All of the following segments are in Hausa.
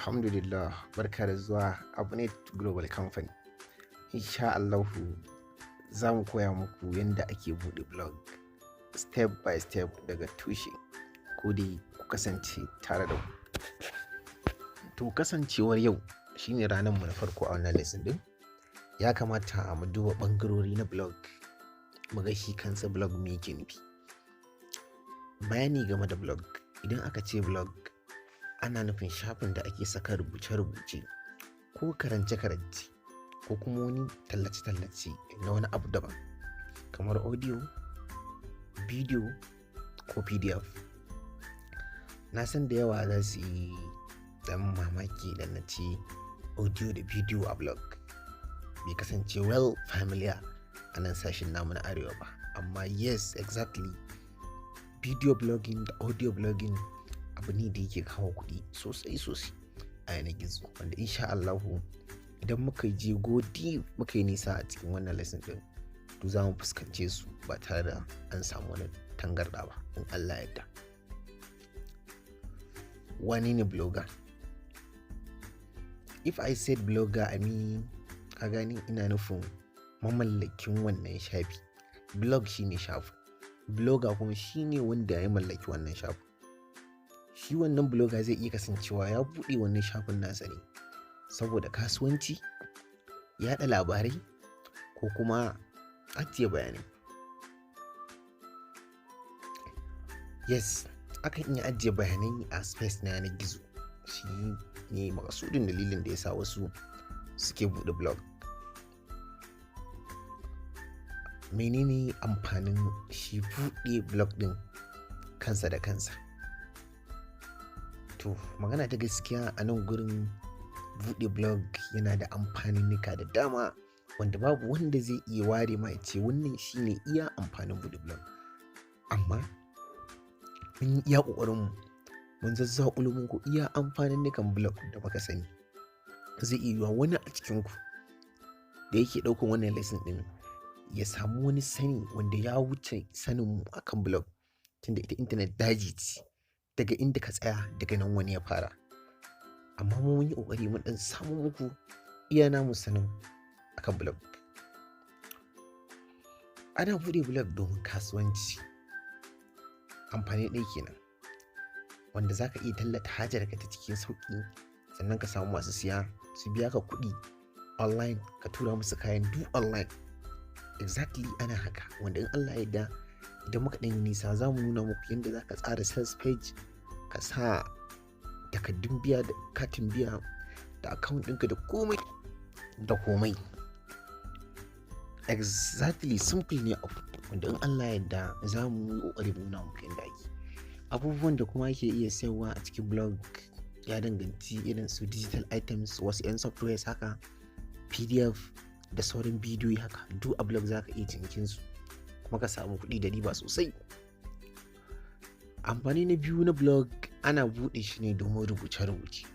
Alhamdulillah, barka da zuwa Abunet Global Company. Insha Allahu za mu koya muku yadda ake buɗe blog step by step daga tushe, ko dai ku kasance tare da mu. To, kasancewar yau shine ranar mu na farko a wannan lesson din, ya kamata mu duba ɓangarori na blog, mu ga shi kansa blog me yake nufi. Bayani game da blog: idan aka ce blog, ana nufin shafin da ake saka rubuce-rubuce ko karance-karance ko kuma wani tallace-tallace na wani abu daban kamar audio, video ko PDF. Na san da yawa za su yi dan mamaki idan na ce audio da video a blog, bai kasance well familiar a nan sashen namu na arewa ba. Amma yes, exactly, video blogging da audio blogging abu ne da yake kawo kuɗi sosai sosai a yanar gizo, wanda insha Allahu idan muka je godi muka yi nisa a cikin wannan lesson din, to za mu fuskance su ba tare da an samu wani tangarɗa ba in Allah yadda. Wane ne blogger? If I said blogger, I mean, ka gani, ina nufin mamallakin wannan shafi. Blog shine shafin, blogger kuma shine wanda ya mallaki wannan shafin. Shi wannan blogger zai iya kasancewa ya buɗe wannan shafin nasa ne saboda kasuwanci, yaɗa labarai ko kuma ajiye bayanai. Yes, akan iya ajiye bayanai a space na yanar gizo. Shi ne makasudin dalilin da ya sa wasu suke buɗe blog. Menene amfanin shi buɗe blog ɗin kansa da kansa? To, magana ta gaskiya a nan gurin, buɗe blog yana da amfaninnika da dama wanda babu wanda zai iya ware ma ya ce wannan shine iya amfanin buɗe blog. Amma mun yi iya ƙoƙarinmu, mun zazzaƙulo muku iya amfaninnikan blog da muka sani. Zai iya yiwuwa wani a cikinku da yake ɗaukan wannan lesson ɗin ya samu wani sani wanda ya wuce saninmu akan blog, tunda ita intanet daji ce, daga inda ka tsaya daga nan wani ya fara. Amma mu mun yi ƙoƙari mun ɗan samo muku iya namu sanin akan blog. Ana buɗe blog domin kasuwanci. Amfani ɗaya kenan, wanda za ka iya tallata hajarka ta cikin sauƙi, sannan ka samu masu siya su biya ka kuɗi online, ka tura musu kayan duk online. Exactly, ana haka, wanda in Allah ya yarda idan muka ɗan yi nisa za mu nuna muku yadda za ka tsara sales page, ka sa takardun biya da katin biya da account ɗinka da komai da komai. Exactly, simple ne abu wanda in Allah ya yarda za mu yi ƙoƙari mu nuna muku yadda ake. Abubuwan da kuma ake iya sayarwa a cikin blog ya danganci irin su digital items, wasu 'yan softwares haka, PDF da sauran bidiyoyi haka. Duk a blog za ka iya cinikin su kuma ka samu kuɗi da riba sosai. Amfani na biyu na blog, ana buɗe shi ne domin rubuce-rubuce.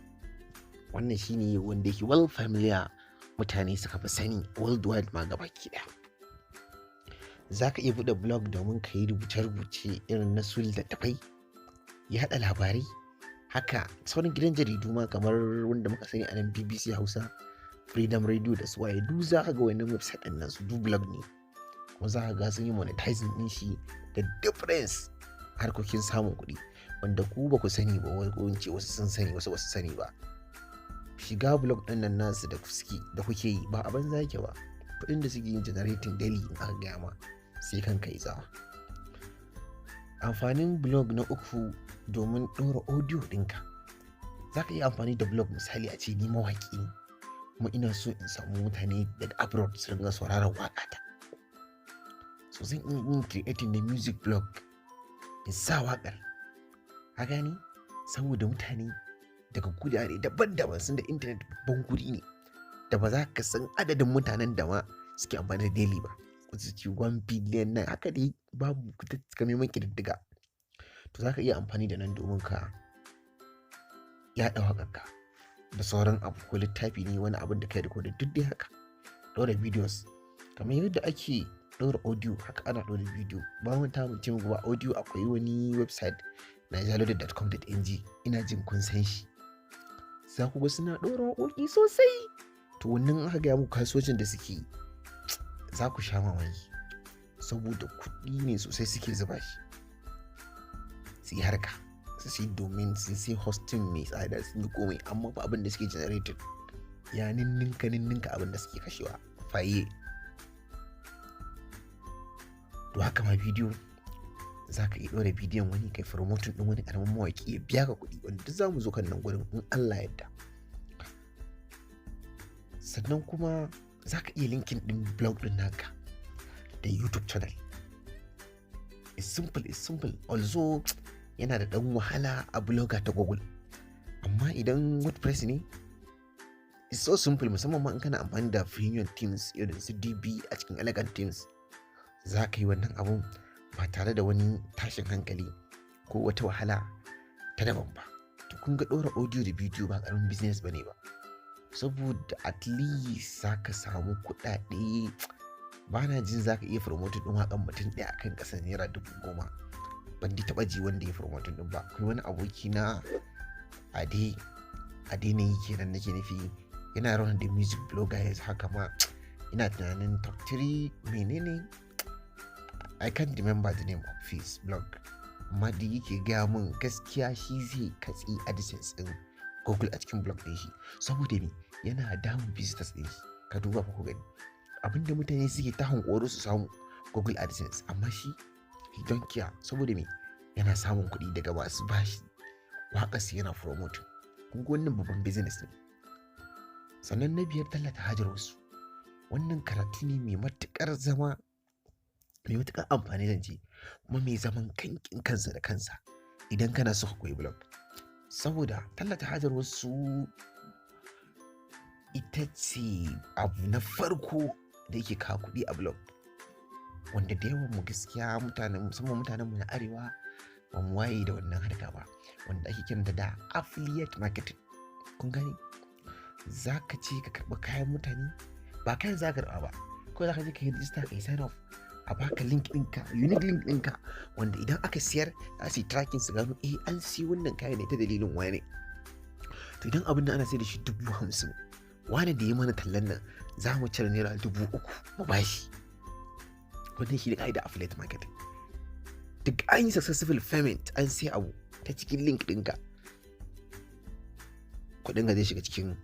Wannan shine wanda yake well familiar, mutane suka fi sani worldwide ma gabaki ɗaya. Za ka iya buɗe blog domin ka yi rubuce-rubuce irin na su littattafai, yaɗa labarai haka, sauran gidan jaridu ma kamar wanda muka sani a nan BBC Hausa, Freedom Radio da su waye. Duk za ka ga wannan website ɗin nan su duk blog ne, kuma za ka ga sun yi monetizing ɗin shi da difference harkokin samun kuɗi wanda ku ba ku sani ba, ko in ce wasu sun sani, wasu ba su sani ba. Shiga blog ɗin nan nasu da suke da kuke yi ba a banza yake ba. Kuɗin da suke yin generating daily, in aka gaya ma sai kanka yi tsawa. Amfanin blog na uku, domin ɗora audio ɗinka. Za ka iya amfani da blog, misali a ce ni mawaƙi ne kuma ina so in samu mutane daga abroad su ringa sauraron waƙata, so zan iya yin creating na music blog in sa waƙar, ka gani, saboda mutane daga gurare daban-daban sun da intanet babban guri ne da ba za ka san adadin mutanen da ma suke amfani da daily ba. Wasu ce 1 billion nan, haka dai, babu takamaiman ƙididdiga. To, za ka iya amfani da nan domin ka yaɗa waƙarka da sauran abu, ko littafi ne, wani abin da kai recording, duk dai haka. Ɗora videos, kamar yadda ake ɗora audio haka ana ɗora video. Ba mu ta mu ce muku ba, audio akwai wani website, nigerialoaded.com.ng, ina jin kun san shi. Za ku ga suna ɗora waƙoƙi sosai. To wannan aka gaya muku kasuwancin da suke yi, za ku sha mamaki, saboda kuɗi ne sosai suke zuba shi su yi harka, su sai domain, sun sai hosting mai tsada, sun yi komai, amma fa abin da suke generated ya ninninka ninninka abin da suke kashewa faye. To haka ma bidiyo, za ka iya ɗora bidiyon wani, kai promoting ɗin wani ƙaramin mawaƙi, ya biya ka kuɗi, wanda duk za mu zo kan nan gurin in Allah yadda. Sannan kuma za ka iya linking ɗin blog ɗin naka da YouTube channel. It's simple, it's simple. Although yana da ɗan wahala a blogger ta Google, amma idan WordPress ne, it's so simple, musamman ma in kana amfani da premium themes irin su Divi a cikin Elegant Themes, za ka yi wannan abun ba tare da wani tashin hankali ko wata wahala ta daban ba. To kun ga ɗora audio da bidiyo ba ƙaramin business ba ne ba, saboda at least za ka samu kuɗaɗe. Ba na jin za ka iya promoting ɗin waƙan mutum ɗaya akan ƙasar ₦10,000. Ban dai taɓa ji wanda ya promoting ɗin ba. Akwai wani aboki na Ade, Ade ne kenan nake nufi, yana run da music blogger yanzu haka ma. Ina tunanin top 3 menene, I can't remember the name of his blog, amma da yake gaya min gaskiya, shi zai katsi AdSense ɗin Google a cikin blog ɗin shi. Saboda me? Yana damun visitors ɗin shi. Ka duba fa ku gani, abinda mutane suke ta hankoro su samu Google AdSense, amma shi he don't care. Saboda me? Yana samun kuɗi daga masu bashi waƙarsu yana promoting. Kun ga wannan babban business ne. Sannan na biyar, tallata hajar wasu. Wannan karatu ne mai matuƙar zama, mai matuƙar amfani zan ce, kuma mai zaman kankin kansa da kansa idan kana so ka koyi blog. Saboda tallata hajar wasu ita ce abu na farko da yake kawo kuɗi a blog, wanda da yawan mu gaskiya mutanen, musamman mutanen mu na arewa, ba mu waye da wannan harka ba, wanda ake kiranta da affiliate marketing. Kun gani, za ka ce ka karɓi kayan mutane, ba kayan za ka karɓa ba, ko za ka je ka yi rijista, ka yi sign up, a baka link ɗinka, unique link ɗinka, wanda idan aka siyar za su yi tracking su gano, eh, an siyo wannan kayan ne ta dalilin wane. To idan abin da ana sai da shi 50,000, wane da ya mana tallan nan, za mu cire ₦3,000 mu bashi. Wannan shi ne ƙa'ida affiliate marketing. Duk an yi successful payment, an sai abu ta cikin link ɗinka, kuɗin ka zai shiga cikin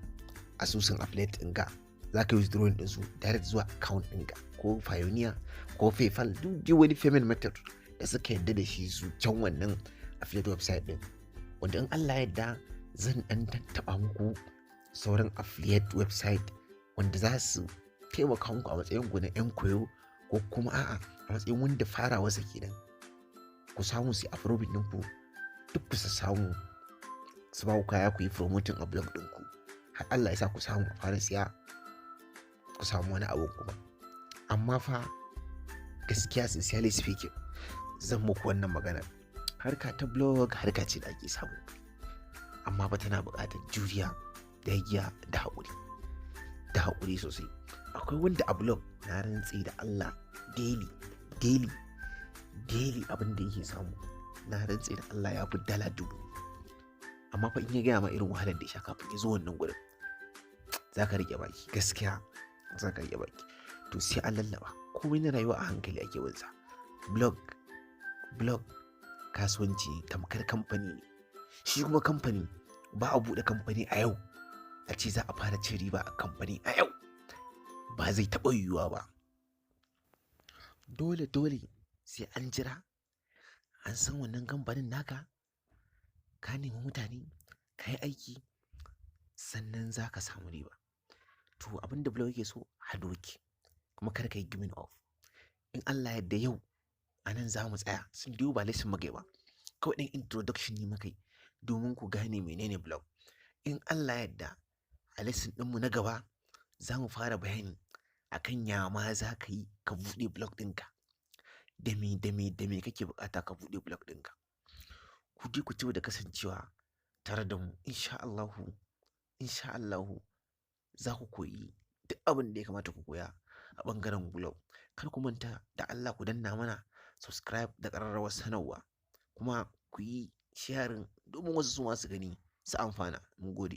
asusun affiliate ɗinka. Za ka yi withdrawing ɗinsu direct zuwa account ɗinka, ko Payoneer ko PayPal, duk dai wani payment method da suka yarda da shi su can wannan affiliate website ɗin, wanda in Allah ya yarda zan ɗan tattaɓa muku sauran affiliate website wanda za su taimaka muku a matsayin ku na 'yan koyo, ko kuma a'a, a matsayin wanda farawarsa kenan, ku samu su approving ɗinku, duk ku samu su ba ku kaya ku yi promoting a blog ɗinku, har Allah ya sa ku samu a fara siya, ku samu wani abu kuma. Amma fa gaskiya, sincerely speaking, zan muku wannan maganar: harka ta blog harka ce da ake samu, amma ba tana buƙatar juriya da yagiya da haƙuri, da haƙuri sosai. Akwai wanda a blog, na rantse da Allah, daily daily daily abin da yake samu, na rantse da Allah, ya fi $1,000. Amma fa in ya gaya ma irin wahalar da ya sha kafin ya zo wannan gurin, za ka riƙe baki, gaskiya za ka riƙe baki. To sai an lallaba. Komai na rayuwa a hankali ake bin sa. Blog kasuwanci tamkar kamfani ne. Shi kuma kamfani, ba a buɗe kamfani a yau a ce za a fara cin riba a kamfani a yau, ba zai taɓa yiwuwa ba. Dole dole sai an jira an san wannan kamfanin naka, ka nemi mutane, ka yi aiki, sannan za ka samu riba. To abin da blog yake so, hard work, kuma kar ka yi giving up. In Allah yadda, yau a nan za mu tsaya. Sun biyo ba lesson muka yi ba, kawai ɗan introduction ne muka yi domin ku gane menene blog. In Allah yadda, a lesson ɗinmu na gaba za mu fara bayani akan ya ma za ka yi ka buɗe blog ɗinka, da me da me da me kake buƙata ka buɗe blog ɗinka. Ku dai ku ci da kasancewa tare da mu. Insha Allahu, insha Allahu, za ku koyi duk abin da ya kamata ku koya a ɓangaren blog. Kar ku manta da Allah ku danna mana subscribe da ƙararrawar sanarwa, kuma ku yi sharing domin wasu su ma su gani su amfana. Mun gode.